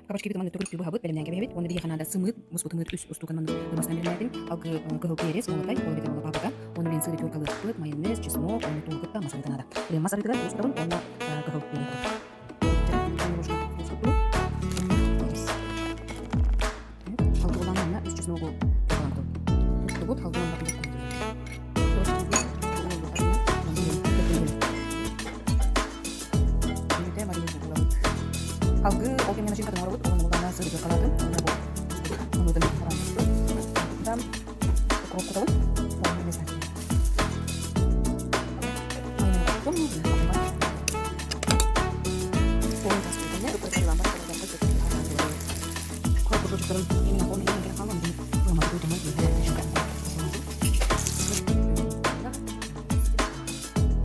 Кабачки маннык төгүрүктүү быһабыт, бэлэмнээн кэбиһэбит. Уонна биһиэхэ наада сымыыт, буспут ымыыт үс устуука маннык ырбасынан бэлэмнээтим. Алгы кыһыл перец, молотай, ол эбэтэр буола паприка. Уонна билин сыыры теркалыахпыт, майонез, чеснок, уонна тууну кытта мас арыыта наада. Мас арыытыгар туус кутабын уонна кыһыл перец.